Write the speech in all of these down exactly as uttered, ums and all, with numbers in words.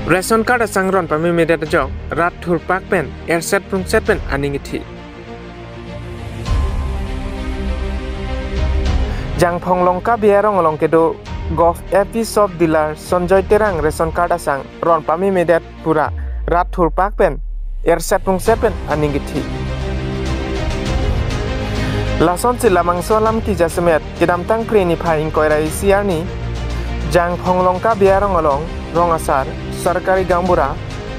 Ration card asang ron pamemedet ajok rat thurpak pen erset prungset pen aning ithi. Jangphong Longka Bey arong along kedo Gov F P shop dealer Sonjoy Terang ration card asang ron pamemedet pura rat thurpak pen erset prungset pen aning ithi. Lasonsi labangso alam kejasemet kedamtang Phre niphai ingkoi ra isi arni Jangphong Longka Bey arong along rong asar, sorkari gaonbura,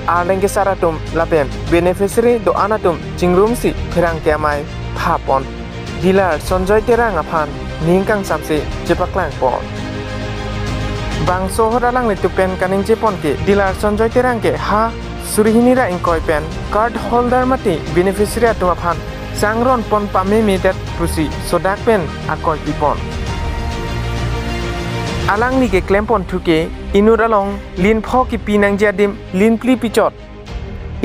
arleng kesar atum lapen beneficiary do-an atum chingrumsi pherangke amei thapon dealer Sonjoy Terang aphan ning kangsamse chepaklangpon. Bangso ahut alanglitum pen kaningje pon ke dealer Sonjoy Terang ke ha suri hini ra ingkoi pen card holder mate beneficiary atum aphan sang ron pon pamemedet pusi sodak pen akoi pipon. Alangli keklem ponthu ke inut along lin pho kipi nangji adim lin phli pichot,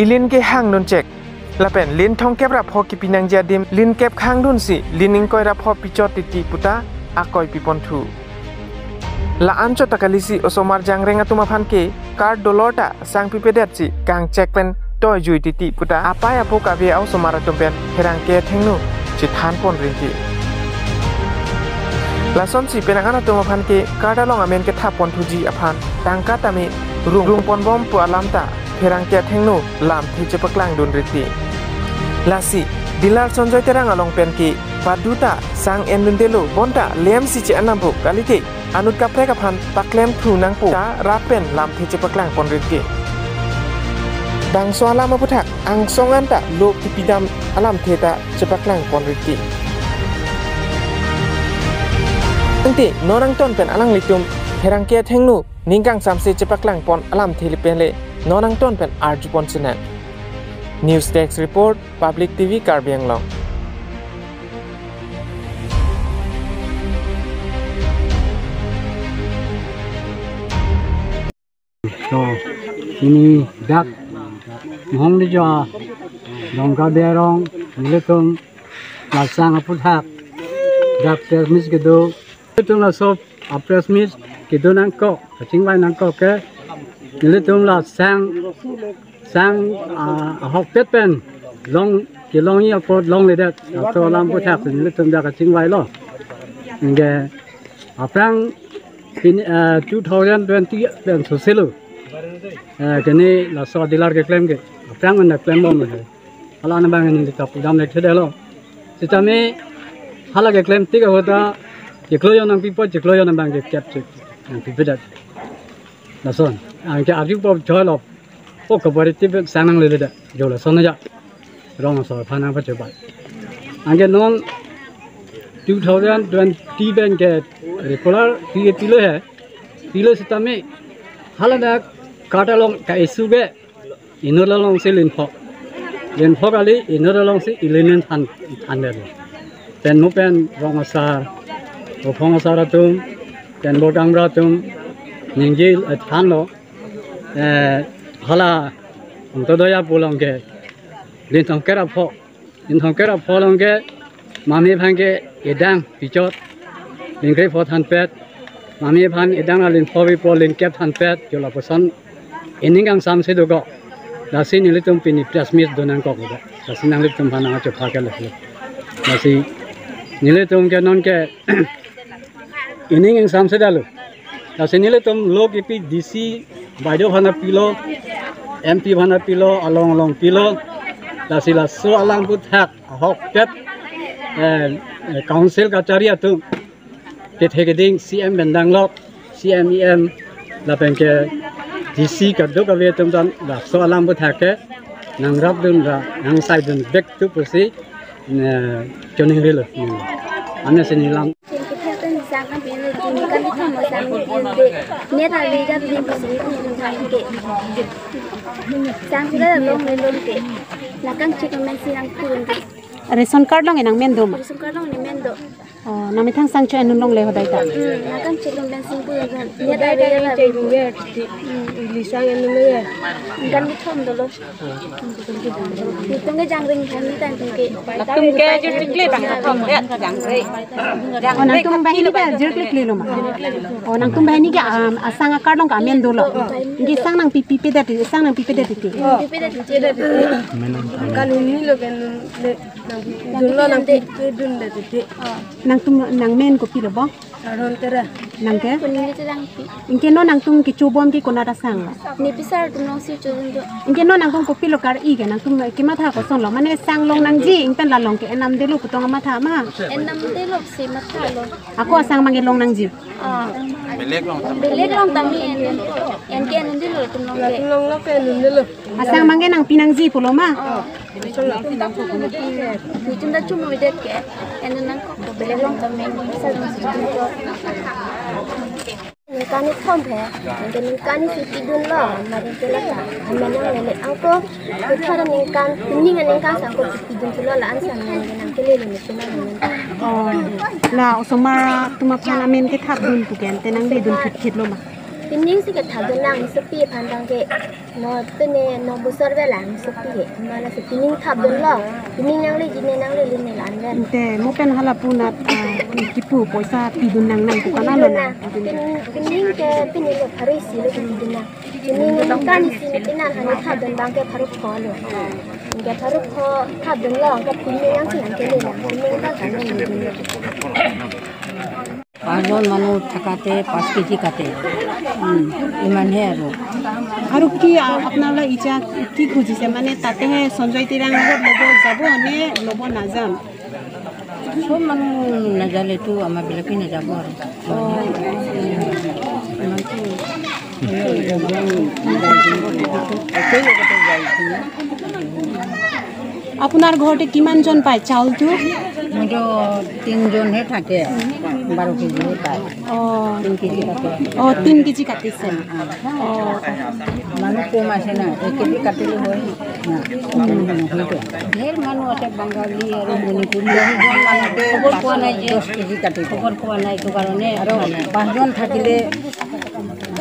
ilin ke hangdun chek, lapen lin thomkep ra pho kipi nangji adim lin kep hangdunsi lin ingkoi ra pho pichot titi puta akoi piponthu. La-an chot ta kalisi osomar jangreng atum aphan ke card dolor ta sang pipedetsi kangchek pen toijui titi puta apei apo kave a-osomar atum pen pherangke athengno chethan pon rinti. Lasonsi penang an atum aphan ke card along amen kethap ponthuji aphan tangka tame rung rung ponbom pu alam ta pherangke athengno lamthe chepaklangdun rinti. Lasi dealer Sonjoy Terang along pen ke padu ta sang endundelo bonta lemsi che-an nangpo kalite anut kaprek aphan paklem thu nangpo ta rat pen lamthe chepaklang pon rinti. Bangso alam aputhak angsong an ta lo kipidam alamthe ta chepaklang pon rinti. Ante non angton pen alanglitum pherangke athengno ning kangsamse chepaklang pon alamthe le pen le non angton pen arju pon sinang. News Desk Report, Public T V Karbi Anglong. So, ini dak mohong di jo Longka Bey arong, nelitum la sang aputhak dak press meet kedo. Nelitum laso a-press meet kedo nangkok, kachingvai nangkok ke nelitum la sang, sang, ah, ahokpet pen long kelongji apot longledet. Laso alam aputhak nelitum dak kachingvailo. Anke aphrang pini, eh, two thousand twenty pen soselo. Eh, kene laso dealer keklem ke aphrang anda klembom he. Hala anabang neli ta pudam lek thedetlo. Sitame hala keklem tik ahut ta chiklo jon nangpipo, chiklo jon abang ke kep chek nangpipedet. Lason, anke arjupo cholo. O kabari tip sang nangledet. Jo lason aja. Rong asor aphan nangpachepa. Anke non two thousand twenty pen ke regular P A pilo he. Pilo sitame hala dak card along ka-issue ke inut alongsi lin pho. Lin pho kali inut alongsi ilin than, thandet. Pen mo pen rong asar, ophong asar atum, pen bor gaonbura atum ningje, eh, thanlo. Eh, hala Antyodaya pu along ke lin thomkep ra pho. Lin thomkep ra pho along ke mame aphan ke edang pichot lin kre pho thanpet. Mame aphan edang ra lin pho pipo, lin kep thanpet. Jo lapuson ining kangsamse dokok. Lasi nelitum pini press meet do nangkok lo. Lasi nanglitum aphan nangchepha ke lo. Lasi nelitum ke non ke ining ingsamse detlo. Lasi nelitum lo kipi D C baideo aphan pilo, M P aphan pilo, along along pilo. Lasi laso alam aputhak ahokpet, eh, eh, council kachari atum kethe keding C M pen danglok, C M, E M lapen ke D C kadokave atum ta laso alam aputhak ke nangrapdun ra nangsaidun back to pusi, eh, choningrilo. Hmm. Ane sini lam. Pen kethek pen sang kan pen pen kan kethom sang pen pen. Net ave ja pen pen sini pen pen sang ke. Sang sudah long pen long ke. Nakang cek pen si nangpun ke. Ration card along nangmen do ma? Ration card along nangmen do. Oh, nangmethang sang cho-en un longle hodai ta. Hmm, nangkam chelum pen singpu ya kan. Ya da ya da. Lisang en un ya. Kan di thom dolo. Itum ke jangring kan ni tan tum ke. Latum ke jur chikle bang thom ya jangring. Oh, nangtum banghini ke jur chikle lo ma. Oh, nangtum banghini ke, um, asang akar long ke amen dolo. Nangke sang nangpipi pe dati, sang nangpipi pe dati. Pipi pe dati. Kan hini lo kan le nangpidun lo nangpidun dati. Nangtum nangmen kopilo bo? Aron Tera. Nangke? Kunni Terangpi. Nangke non nangtum kecho bom ke konat asang lo? Nepi sar atum along si chodun do. Nangke non nangtum kopilo kar-i ke nangtum kematha koson lo? Mane sang long nangji, nangtum la long ke enam delo putong amatha ma? Enam delo si matha lo. Ako asang mangke long nangji. Ah. Belek long tame. Belek long tame en. Nangke enam delo atum along ke. Latum along lo ke enam delo. Asang mangke nangpi nangji pulo ma? Oh. Nitum ta chumuidet ke, eno nangkok belek long tame, sa long si chumuidet. Ningkan ni thom he, ningkan ningkan ni si pidun lo, mari ke lata. Amen nanglele ako, puthot ningkan, pining ningkan sang ko pidun thulo la-an sang nangke nangkelele ni pina nang. Oh, la osomar atum aphan amen kethapdun pu ke, ante nangledun phit phit lo ma? Pining si kethapdun lang, sopi aphan tangke. No pene no bosor velang sopi he. Mala si pining thapdun lo. Pining nangleji ne nanglele ne la-an ven. Ante mo pen hala pu nat, ah, kipu poisa pidun nangnang pu kana lo na. Pin-, pining ke pini lo pharo isi lo pidun nang. Pining kan isi ne pinan hani thapdun bangke pharo pho lo. Ke pharo pho thapdun lo ke pining yang si nangkele lang. Pining kan kan nangkele. পাঁচজন মানুহ থাকাতে পাঁচ কেজি কাটে। উম, ইমানহে আৰু। আৰু কি, আ, আপোনালোকে ইচ্ছা কি খুজিছে? মানে তাতে সেই সঞ্জয় টিৰাঙৰ লগত ল'ব যাব নে ল'ব নাযাম? চব মানুহ নাযালেতো আমাৰবিলাকে নাযাব আৰু। ইমানটো। আপোনাৰ ঘৰতে কিমানজন পায় চাউলটো? মইতো তিনিজনহে থাকে, বাৰ কেজিহে পায়। অ। তিন কেজি থাকে। অ, তিন কেজি কাটিছে। অ, অ। অ। মানুহ কম আছে না, এক কেজি কাটিলে হয় না। নহয় তো। ঢেৰ মানুহ আছে, বাঙালী আৰু মণিপুৰী। দহজন মানুহ খবৰ পোৱা নাই যে। দহ কেজি কাটিব। খবৰ পোৱা নাই, এইটো কাৰণে আৰু পাঁচজন থাকিলে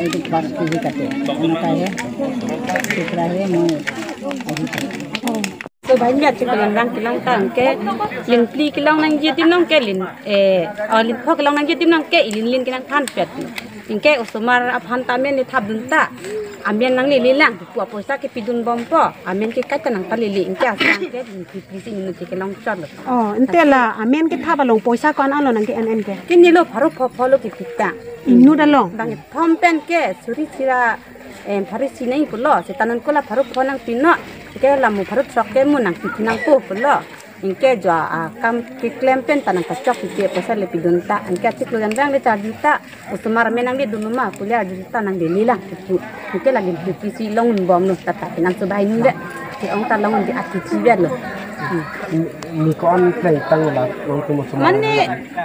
এইটো পাঁচ কেজি কাটে। এনেকুৱাহে। তেতিয়াহে মই আহিছোঁ। অ। So, banyak sih kalau orang kelang tang ke, lin phli kelang nangji adim nang ke lin, eh, oh, lin pho kelang nangji adim nang ke, ilin lin kelang than pet. Anke osomar aphan ta amen ne thapdun ta, amen nanglele lang, pu apoisa ke pidun bompo, amen ke kaita nangpalele, anke asang ke lin phli phli si inut ke kelong chot lo. Oh, ante la, amen kethap along poisa ko-an lo nangke en en ke? Kini lo pharo pho pho lo kepitang. Inut along? Bang thom pen ke, suri sira, em, pharo isi nangji pulo, seta non ko la pharo pho nangpi non, ke la mo pharo throk ke mo nangpi nangpo pulo. Anke jo akam keklem pen ta nangkachok ke poisa le pidun ta. Anke achiklo jan bang le charju ta. Osomar amen nangle dun ma, kule arju ta nanglele lang pu. Anke lagi pu isi long bom lo ta ta nang subai nung de. Ke ong ta long de ati chi ber lo. Ni ko-an pleng tang la long tu mo osomar. Mane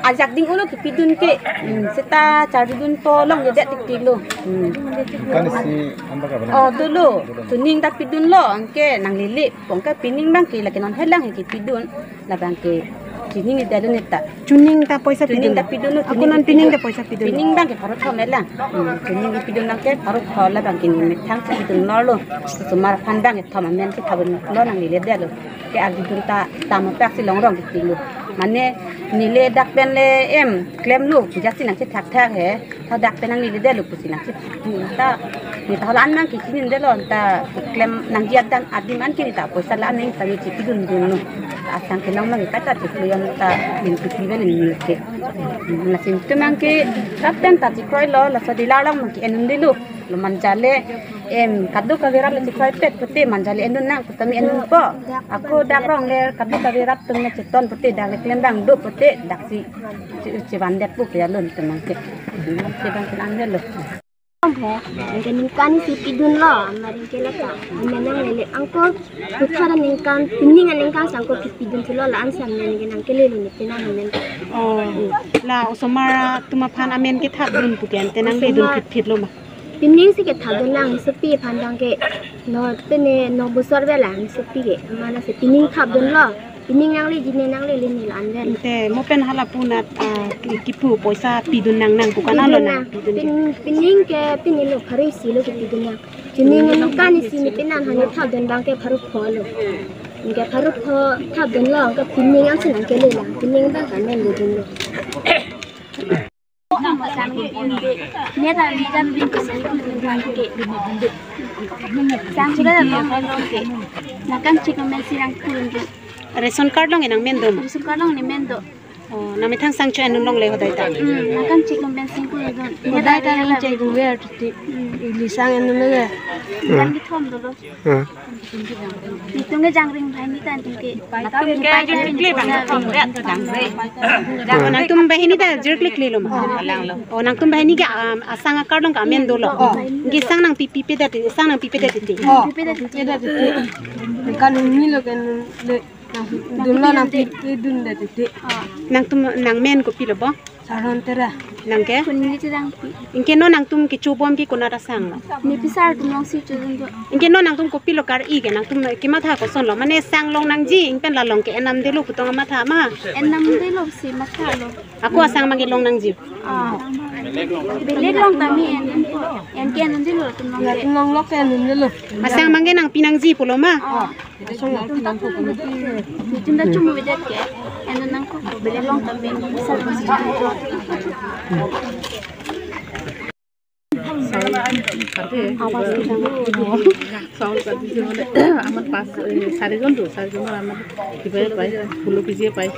ajak ding ulo kepidun ke. Hmm, seta charju dun to long de tik tik lo. Hmm. Kan si amba ka bana. Oh, dolo. Chuning ta pidun lo, anke nanglele. Pongke pining bang ke lake non helang he kepidun, labang ke chuning ida dun ta. Chuning ta poisa pidun. Chuning ta pidun lo, ako chuning non pining pidun. Ta poisa pidun. Pining bang ke pharo thom helang. Hmm, chuning pidun bang ke pharo pho labang ke ni methang pidun lo lo. Osomar aphan bang ke thom amen ke thapdun lo nanglele de lo. Ke arju dun ta tam tak si long rong ke lo. Mane nile dak pen le em klem lo, jasi nangchethak thak he. Tha dak pen nanglele de lo pusi nangchethak ta. Ni ta la-an nangkechini de lo ta klem nangji adim adim an kini ta poisa la-an nang ta ni chepidun dun lo. Asang ke nang nang kata chepidun ta lin chepidun lin ni ke. Lasim tu nang ke dak pen ta chekroi lo, laso di la long nang ke en un de lo. Lo manja le em kadokave rat le chekroi pet pute manja le en un nang kutami en un po. Ako dak rong le kadokave rat atum le cheton pute dak le klem bang do pute dak si che, chevan det pu ke alun tenang ke. Che bang tenang ke lo. Anke ningkan isi pidun lo, mari ke lata. Amen nanglele ako, puthot ningkan, pining ningkan sang ko pidun thulo la-an sang nangke nangkelele ni pina amen. Oh, la osomar atum aphan amen kethapdun pu ke ante nangledun phit phit lo ma? Pining si kethapdun lang sopi aphan tangke no pene no bosor velang sopi ke. Mala si pining thapdun lo. Pining nangle, jine nangle, lini lo anven. Te mo pen hala punat, ah, ki- kipu poisa pidun nang nang pu kan lo. Pidun nang, nang, pidun. Pin- pining ke pini lo pharo isi lo kipidun nang. Pining kan isi ni pinan hani thapdun abang ke pharo pho lo. Ke pharo pho thapdun lo, ke pining ang sinang ke le lang. Pining abang kan men lo dun lo. Sang sudah lo ke. Nangkangchik lo men si nang pun ke. Ration card along nang men do ma? Ration card along ne men do. Oh, nangmethang sang cho-en longle hodai ta. Hmm, nangkangchik lo men si pun do. Hodai ta nang chai gu wer tuti. Hmm. Ili sang en lo ya. Kan kithom dolo. Hmm. Itum ke jangring banghini ta itum ke. Itum ke jangring kle bang kithom re to jangring. Nangtum banghini ta jirkle kle lo ma? Oh, nangtum banghini ke, um, asang a-card along ke amen dolo. Oh. Ke sang nangpipe det, sang nangpipe det te. Oh, pipe det te. Kan ni lo kan le dun lo nangpidun det te. Oh. Nangtum nangmen kopilo bo? Saron Terang. Nang ke? Kunli Terangpi. Anke non nangtum kecho bom ke konat asang lo? Ne pisar atum along si chodun do. Anke non nangtum kopilo kar-i ke nangtum kematha koson lo? Mane sang long nangji, anpen la long ke-en nam detlo pu tong matha ma? En nam detlo si matha lo. Ako asang abang ke long nangji? Ah. Belek long tame en, en ke en nam detlo atum along ke. Atum along lo ke en nam detlo. Asang abang ke nangpi nangji pulo ma? Ah. Itum ta chumu vedet ke, eno nangkok bele long tame, bisa long si chumu. চাউল কাটিছে মানে আমাৰ পাঁচ, এ, চাৰিজন তো, চাৰিজনৰ আমাৰ কিবাই পায়, ষোল্ল কেজিয়ে পায়।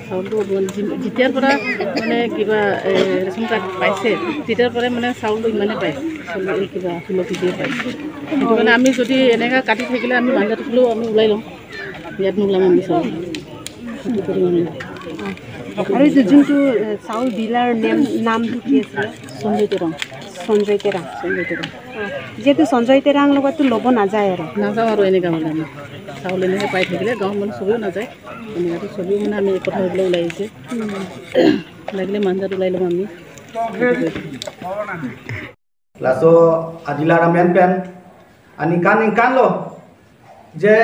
চাউলটো মানে যি- যেতিয়াৰ পৰা মানে কিবা, এ, ৰেচন কাৰ্ড পাইছে, তেতিয়াৰ পৰাই মানে চাউলটো ইমানে পায়, ষোল্ল- কিবা ষোল্ল কেজিয়ে পায়। সেইটো কাৰণে আমি যদি এনেকা কাটি থাকিলে আমি বাহিৰত হ'লেও আমি ওলাই লওঁ। ইয়াত নোলাম আমি চাউল। সেইটো কৰিম আমি। আৰু এইটো যোনটো, এ, চাউল ডিলাৰ নেম, নামটো কি আছিলে? সঞ্জয় তেৰাং। সঞ্জয় তেৰাং। সঞ্জয় তেৰাং। অ, যিহেতু সঞ্জয় তেৰাং লগতো ল'ব নাযায় আৰু। নাযাওঁ আৰু এনেকা হ'লে আমি। চাউল এনেকে পাই থাকিলে গাঁৱৰ মানুহ চবেও নাযায়। এনেকাতো চবেও মানে আমি একতা হৈ পেলাই ওলাই আহিছে। উম। লাগিলে মাঞ্জাত ওলাই ল'ম আমি। Laso adilar amen pen aningkan ningkan lo je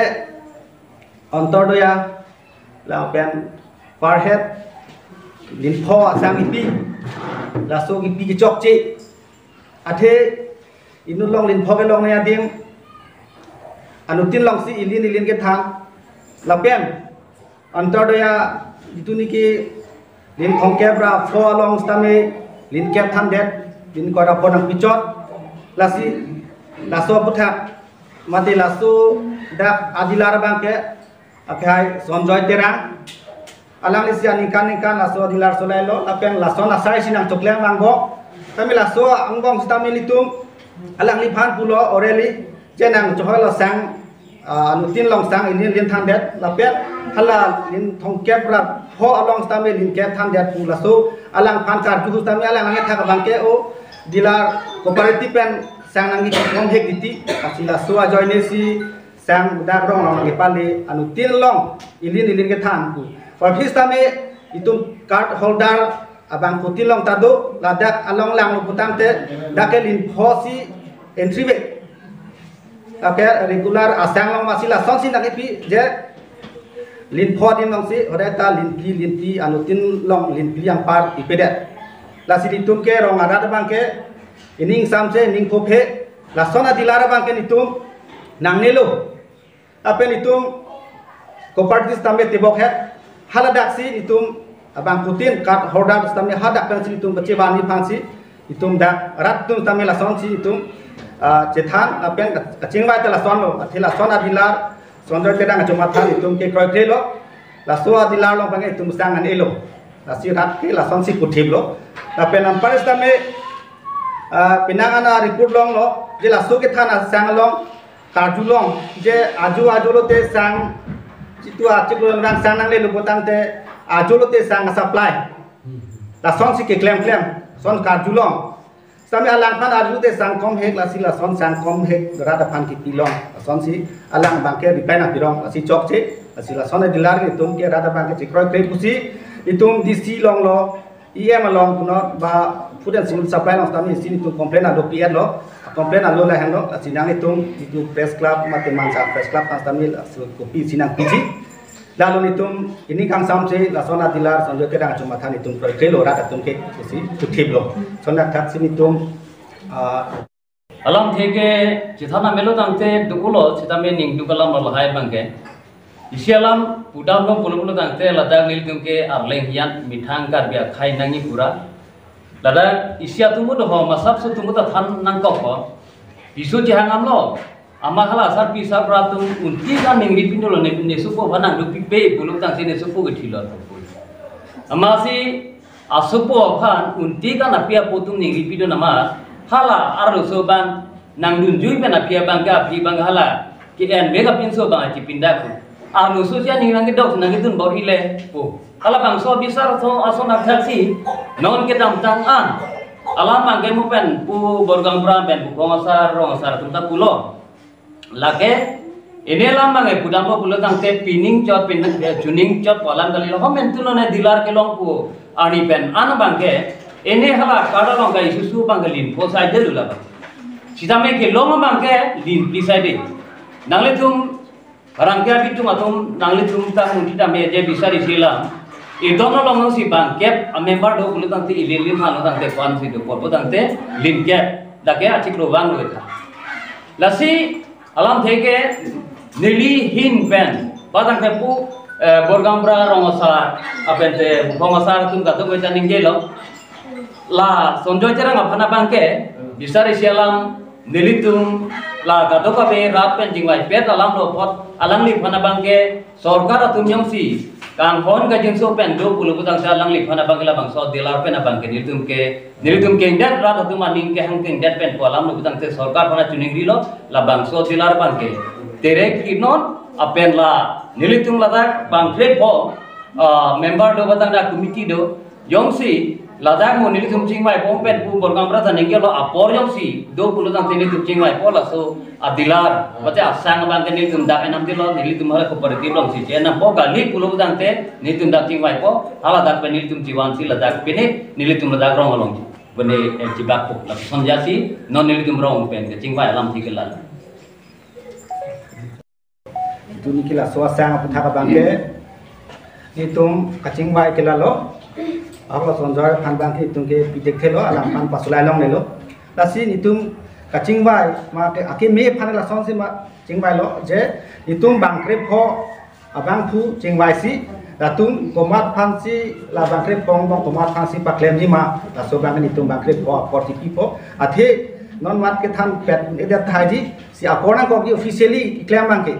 Antyodaya lapen per head linpho asang kipi, laso kipi kechokche. Athe inut along linpho kelong ne adim, anuttin alongsi ilin ilin kethan lapen Antyodaya jitu niki lin thomkep ra pho along sitame lin kep thandet, lin koi ra pho nangpichot. Lasi laso aputhak mate laso dak adilar abang ke akhai Sonjoy Terang. Alanglisi aningkan ningkan laso adilar solai lo, lapen lason asai si nangchoklem vangbom. Tame laso angbong sitame ilitum alangliphan pulo orally je nangchohoi lo sang, ah, anuttin along sang ilin lin thandet, lapen hala lin thomkep ra pho along sitame lin kep thandet pu laso alangphan karju sitame alang nangkethak abang ke o dealer cooperative pen sang nangkipi thom hek titi, lasi laso ajoine si sang dak rong along nangkepale anuttin along ilin ilin kethan pu. Office tame itum card holder abangphutin along ta do, ladak along lang lo putangte dak ke linpho si entry ve. Dak ke regular asang along masi lasonsi nangkipi je linpho adim alongsi hodai ta linphli linphli anuttin along linphli anpar ipedet. Lasi itum ke rong arat abang ke ining samse ining phophe lason adilar abang ke itum nangnelo. Lapen itum cooperative tame tebok het, haladaksi itum abangphutin card holder tame hadak pensi itum pachevan ni phansi itum dak rat atum tame lasonsi itum, ah, chethan lapen kachingvai ta lason lo, athe lason adilar Sonjoy Terang achomatha itum ke kroikre lo, laso adilar along abang itum sang an-e lo, lasi rat ke lasonsi puthip lo. Lapen anpar sitame, ah, penang ana report longlo je laso kethan asang along karjulong je ajo ajo lote sang jitu achiklo rang sang nanglelo putangte ajo lote sang supply lasonsi keklem klem son karjulong. Sitame alangphan arju te sang kom hek, lasi lason sang kom hek rat aphan kipilong, lasonsi alang abang ke reply nangpirong, lasi chokche, lasi lason adilar itum ke rat abang ke chekroikre pusi itum D C along lo, E M along punot ba Food and Civil Supply along sitame isi itum complain alo pi-et lo, complain alo lahenlo, lasi nang itum itum Press Club mate Mansang Press Club along sitame lasi kopi isi nangpiji. Lalu nelitum pini kangsamse lason adilar Sonjoy Terang achumatha nelitum kroikrelo rat atum ke pusi puthiplo. Lason athaksi nelitum, ah, alamthe ke chethana melo tangte duk-ulo, sitame ningduk alam lo lahai abangke. Isi alam pudamlo pulo pulo tangte ladak nelitum ke Arleng Hian Methang Karbi akhei nangji pura. Ladak isi atum do ho, masap su atum ta than nangkok ho. Piso chehang damlo. Amat hala sarpi sarpo atum unti kan ningri pindolo, ne, ne sopo aphan nangduk pipe pulo tangte ne sopo ke thilo. Amatsi asopo aphan unti kan api apo atum ningri pido nama, hala arloso abang nangdunjui pen api abang ke, api abang hala ke-en bek apinso abang achi pindak. Arloso si aning nangkedok nangkedun bor-ile pu. Halabangso bisar aso, ason athaksi non kedamtang an alam abangke mo pen pu Borgaonbura pen pu Bhupen asar, Rong asar atum ta pulo. Lake pini alam abangke pudamlo pulo tangte pining chot pin, eh, chuning chot pu alam kalilo, ho mentu lone dealer kelong pu arni pen an abangke pini hala card along ka isusu abangke lin pho saidelo labang. Sitame kelong abangke lin pli saide. Nanglitum Rangke abitum atum nanglitum ta munti tame je bisari silang. Idon along si bangkep a member do pulo tangte ili lin halo tangte kwan si do, pulo tangte lin kep. Dak ke achiklo vanglo ta. Lasi alamthe ke neli ahin pen ba tangte pu, eh, Borgaonbura Rong asar, lapen te Bhupen asar atum kadokave ta ningjelo. La Sonjoy Terang aphan abangke bisari si alam nelitum la kadokave rat pen chingvaipet alamlo apot alangliphan abangke sorkar atum jongsi kanghon kajinso pen do pulo putangte alangliphan abangke labangso dealer pen abangke nelitum ke, nelitum kengdet, rat atum aning kehang kengdet pen pu alamlo putangte sorkar aphan chuningrilo, labangso dealer abangke terek kinon apen la nelitum ladak bangkrep ho, ah, member do batang dak committee do, jongsi ladak mo nelitum chingvaipo pen pu Borgaonbura ta ningjelo apor jongsi do pulo tangte nelitum chingvaipo, laso a dealer mate asang abangke nelitum dak enam dilo, nelitum hala cooperative alongsi che-en dampo kali pulo tangte nelitum dak chingvaipo, hala dak pen nelitum chivan si ladak pini nelitum ladak Rong along pini, eh, chibakpo, lapuson jasi non nelitum Rong pen kachingvai alamthe ke lalo. Itum niki laso asang aphuthak abangke nelitum kachingvai ke lalo. Ahok Sonjoy aphan abangke itum ke pitekthelo, alangphan pasulai longlelo. Lasi nelitum kachingvai ma ke akeme aphan lasonsi ma chingvailo je nelitum bangkrep ho abangphu chingvaisi, latum komat aphansi la bangkrep ho angbong komat aphansi paklemji ma, laso abangke nelitum bangkrep ho apor chipipo. Athe non mat kethanpet edet tahai ji, si apor nangkokji officially keklem abangke.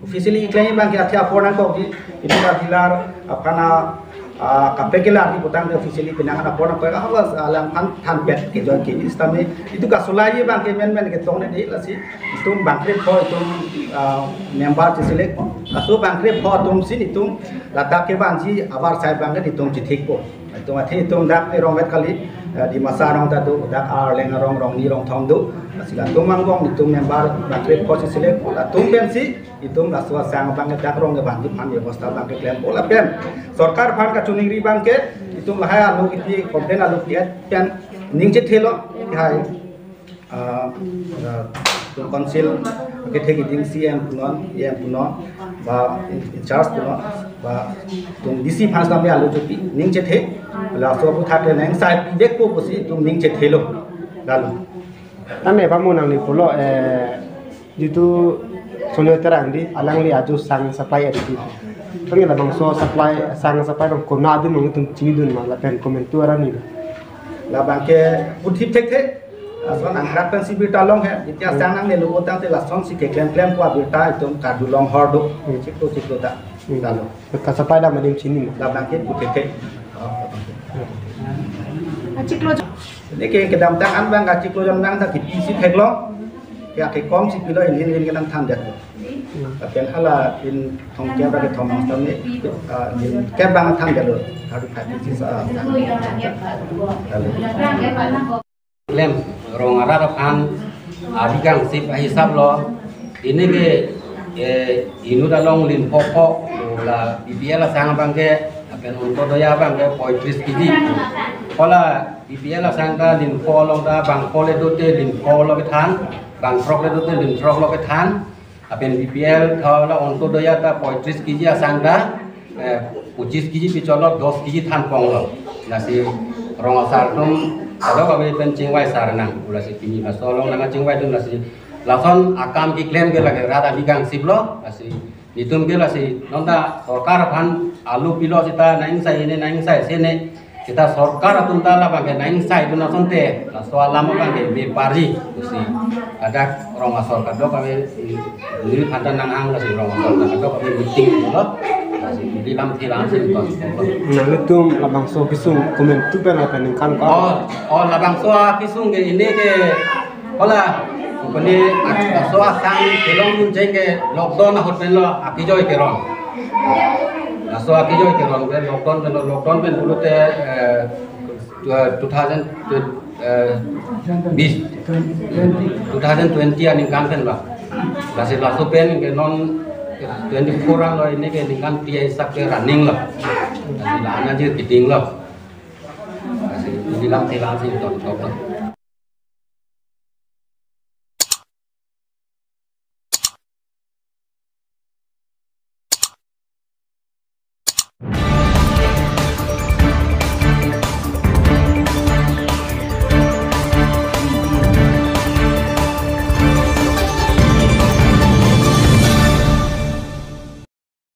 Officially keklem abangke athe apor nangkokji. Itum a dealer aphan a, ah, kaprek kelarji putangte officially penang apor nangkok, ah, bas, ah, alangphan thanpet kejoi ke sitame itum kasulai abangke menmen ketongdetji, lasi itum bangkrep ho itum, ah, member cheselect po. Laso bangkrep ho atumsi itum ladak kevanji avarsai abangke itum chithikpo. Itum athe itum dak Rongvet kali, eh, Dimasa arong ta do, dak Arleng arong, Rongni, Rongthom do. Lasi latum angbong itum member bangkrep ho cheselect po, latum pensi itum laso asang abangke dak Rong kevanji aphan bebosta abangke klempo lapen sorkar aphan kachiningri abangke itum lahai alo kipi complain alo pi-et pen ning chethelo, hai, ah, ah, itum council kethe keding C M punon, E M punon, ba in, in charge punon, ba itum D C aphan sitame alo chopi ning chethe, laso aphuthak ke nang sai pidekpo pusi itum ning chethelo. Lalu. Tame ba mo nangli pulo, eh, jitu Sonjoy Terang di, alangli aju sang supply edi. Tangte labangso supply, sang supply abang konat adun nangtum chingdun ma lapen komentu arani. Labangke puthip thekthe. Lason angkrak pensi birta long he. Jitya sang nangnelo putangte lasonsi keklem klempo abirta itum karjulong hor do. Hmm. Chiklo chiklo ta. Hmm. Lalu. Ka supply dam adim chini ma. Labangke puthip thek. Achiklo. Neke kedamtang an abang achiklo jon abang ta kipisi theklong. Ya kekom si pilo, inhin inhin ke nangthandetlo. Hmm. Lapen hala in thomkep ra kethom nang sitame, ah, in kep abang thandetlo. Harus hati sisa. Lalu. Klem Rong arat aphan ari kangsip ahisap lo. Pini ke, eh, inut along lin pho pho, la B P L asang abangke, lapen Antyodaya abangke poitris kg. Hala B P L asang ta lin pho along ta bang pho le dote lin pho lo kethan, bang throk le dote lin throk lo kethan. Lapen B P L tho la Ontodoi ta poitris kg asang ta, eh, pochis kg picholo, dos kg than ponglo. Lasi rong asar atum kadokave pen chingvai sar nang. Lasi pini laso along nangchingvai dun lasi lason akam keklem ke lake rat ami kangsiplo. Lasi netum ke lasi non ta sorkar aphan alu pilo seta nang ingsai ne nang ingsai se ne. Seta sorkar atum ta labang ke nang ingsai dun asonte, laso alam abang ke me parji pusi. Ladak rong asor kadokave, neli aphan ta nanghang lasi rong asor kadokave meeting lo. Lasi neli lamthe lamsi ton. Nanglitum labangso kesung komantu pen lapen ningkan ko? Oh, oh, labangso akesung ke ini ke, hala, pini laso asang kelong dun jeng ke lockdown ahut pen lo akejoi keron. Laso akejoi keron ke lockdown pen lo, lockdown pen pulote, eh, two thousand, eh, bis, two thousand twenty aningkan pen ba. Lasi laso pen ke non twenty-four an lo, ini ke ningkan phli asak ke running lo. Lasi la-an ajir keding lo. Lasi neli lamthe lamsi ton ton.